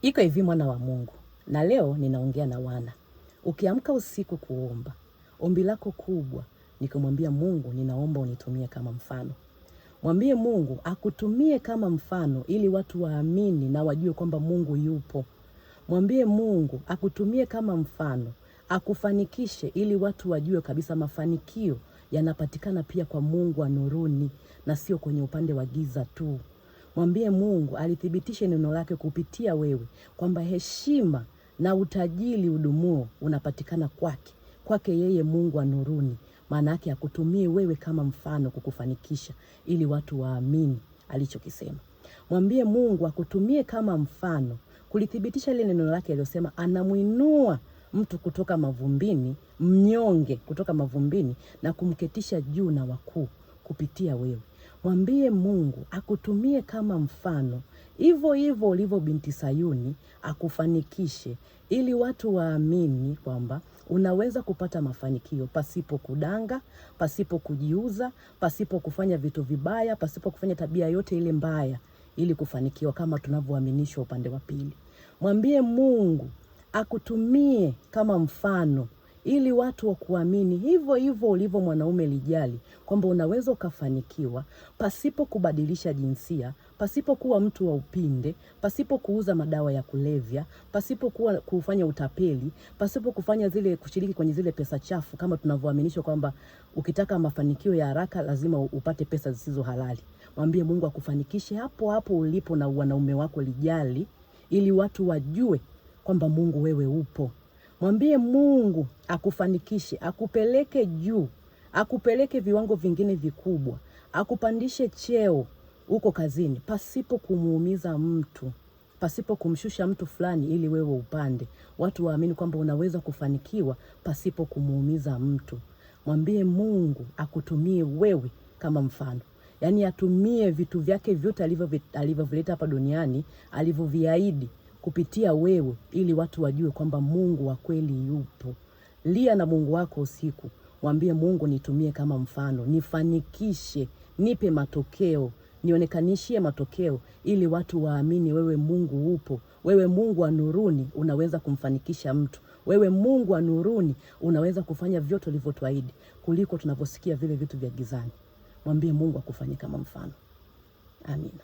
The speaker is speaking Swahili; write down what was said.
Iko hivi mwana wa Mungu, na leo ninaongea na wana. Ukiamka usiku kuomba, ombi lako kubwa ni kumwambia Mungu, ninaomba unitumie kama mfano. Mwambie Mungu akutumie kama mfano ili watu waamini na wajue kwamba Mungu yupo. Mwambie Mungu akutumie kama mfano, akufanikishe ili watu wajue kabisa mafanikio yanapatikana pia kwa Mungu wa nuruni na sio kwenye upande wa giza tu. Mwambie Mungu alithibitishe neno lake kupitia wewe kwamba heshima na utajiri udumuo unapatikana kwake, kwake yeye Mungu wa nuruni. Maana yake akutumie wewe kama mfano kukufanikisha ili watu waamini alichokisema. Mwambie Mungu akutumie kama mfano kulithibitisha ile neno lake aliyosema, anamwinua mtu kutoka mavumbini, mnyonge kutoka mavumbini na kumketisha juu na wakuu kupitia wewe. Mwambie Mungu akutumie kama mfano, hivyo hivyo ulivyo binti Sayuni, akufanikishe ili watu waamini kwamba unaweza kupata mafanikio pasipo kudanga, pasipo kujiuza, pasipo kufanya vitu vibaya, pasipo kufanya tabia yote ile mbaya ili kufanikiwa kama tunavyoaminishwa upande wa pili. Mwambie Mungu akutumie kama mfano ili watu wakuamini hivyo hivyo ulivyo mwanaume lijali kwamba unaweza ukafanikiwa pasipo kubadilisha jinsia, pasipo kuwa mtu wa upinde, pasipo kuuza madawa ya kulevya, pasipo kuwa kufanya utapeli, pasipo kufanya zile kushiriki kwenye zile pesa chafu kama tunavyoaminishwa kwamba ukitaka mafanikio ya haraka lazima upate pesa zisizo halali. Mwambie Mungu akufanikishe hapo hapo ulipo na wanaume wako lijali, ili watu wajue kwamba Mungu wewe upo. Mwambie Mungu akufanikishe, akupeleke juu, akupeleke viwango vingine vikubwa, akupandishe cheo huko kazini, pasipo kumuumiza mtu, pasipo kumshusha mtu fulani ili wewe upande. Watu waamini kwamba unaweza kufanikiwa pasipo kumuumiza mtu. Mwambie Mungu akutumie wewe kama mfano, yaani atumie vitu vyake vyote alivyovileta hapa duniani, alivyoviahidi kupitia wewe, ili watu wajue kwamba Mungu wa kweli yupo. Lia na Mungu wako usiku, mwambie Mungu, nitumie kama mfano, nifanikishe, nipe matokeo, nionekanishie matokeo, ili watu waamini wewe Mungu upo. Wewe Mungu wa nuruni unaweza kumfanikisha mtu. Wewe Mungu wa nuruni unaweza kufanya vyote ulivyotuahidi, kuliko tunavyosikia vile vitu vya gizani. Mwambie Mungu akufanyie kama mfano. Amina.